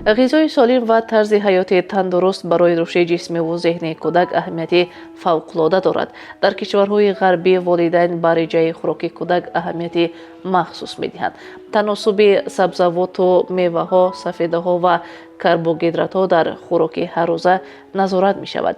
Ғизои солим ва тарзи ҳаёти тандуруст барои рушди ҷисмиву зеҳнии кӯдак аҳамияти фавқулода дорад. Дар кишварҳои ғарбӣ волидайн ба реҷаи хӯроки кӯдак аҳамияти махсус медиҳанд. Таносуби сабзавоту меваҳо, сафедаҳо ва карбогидратҳо дар хӯроки ҳаррӯза назорат мешавад.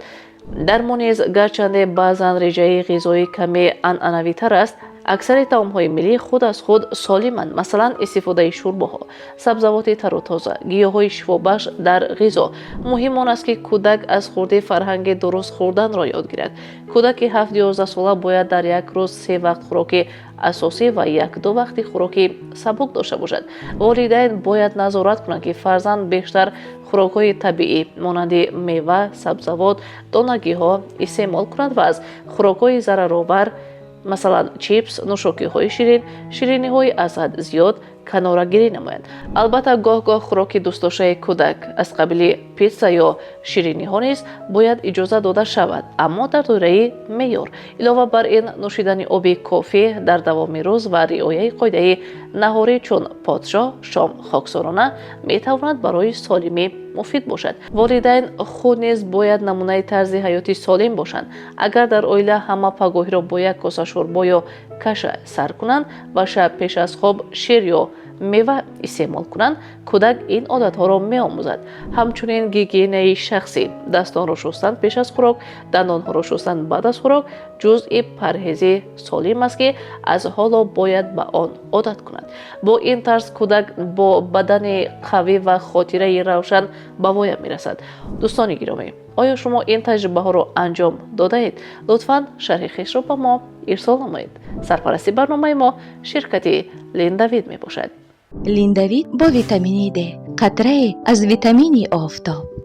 Дар мо низ, гарчанде баъзан реҷаи ғизоӣ каме анъанавитар аст, аксари таомҳои миллӣ худ аз худ солиманд. Масалан, истифодаи шӯрбоҳо, сабзавоти тару тоза, гиёҳҳои шифобахш дар ғизо. Муҳим он аст, ки кӯдак аз хурдӣ фарҳанги дуруст хӯрданро ёд гирад. Кӯдаки 7-11 сола бояд дар як рӯз се вақт хӯроки асосӣ ва як-ду вақти хӯроки сабук дошта бошад. Волидайн бояд назорат кунанд, ки фарзанд бештар хӯрокҳои табиӣ, монанди мева, сабзавот, донагиҳо истеъмол кунад ва аз хӯрокҳои зараровар, масалан, чипс, нӯшокиҳои ширин, шириниҳои аз ҳад зиёд канорагирӣ намояд. Албатта, гоҳ-гоҳ хӯроки дӯстдоштаи кӯдак аз қабили питса ё шириниҳо низ бояд иҷоза дода шавад, аммо дар доираи меъёр. Илова бар ин, нӯшидани оби кофӣ дар давоми рӯз ва риояи қоидаи наҳорӣ чун подшоҳ, шом хоксорона метавонад барои солимӣ муфид бошад. Волидайн худ низ бояд намунаи тарзи ҳаёти солим бошанд. Агар дар оила ҳама пагоҳиро бо як коса шӯрбо ё каша сар кунанд ва шаб пеш аз хоб шир ё мева истеъмол кунанд, кӯдак ин одатҳоро меомӯзад. Ҳамчунин гигиенаи шахсӣ, дастонро шустан пеш аз хӯрок, дандонҳоро шустан баъд аз хӯрок ҷузъи парҳези солим аст, ки аз ҳоло бояд ба он одат кунад. Бо ин тарз кӯдак бо бадани қавӣ ва хотираи равшан ба воя мерасад. Дӯстони гиромӣ, оё шумо ин таҷрибаҳоро анҷом додаед? Лутфан шарҳи хешро ба мо ирсол намоед. Сарпарасти барномаи мо ширкати Линдавид мебошад. Линдавид бо витамини Д, қатрае аз витамини офтоб.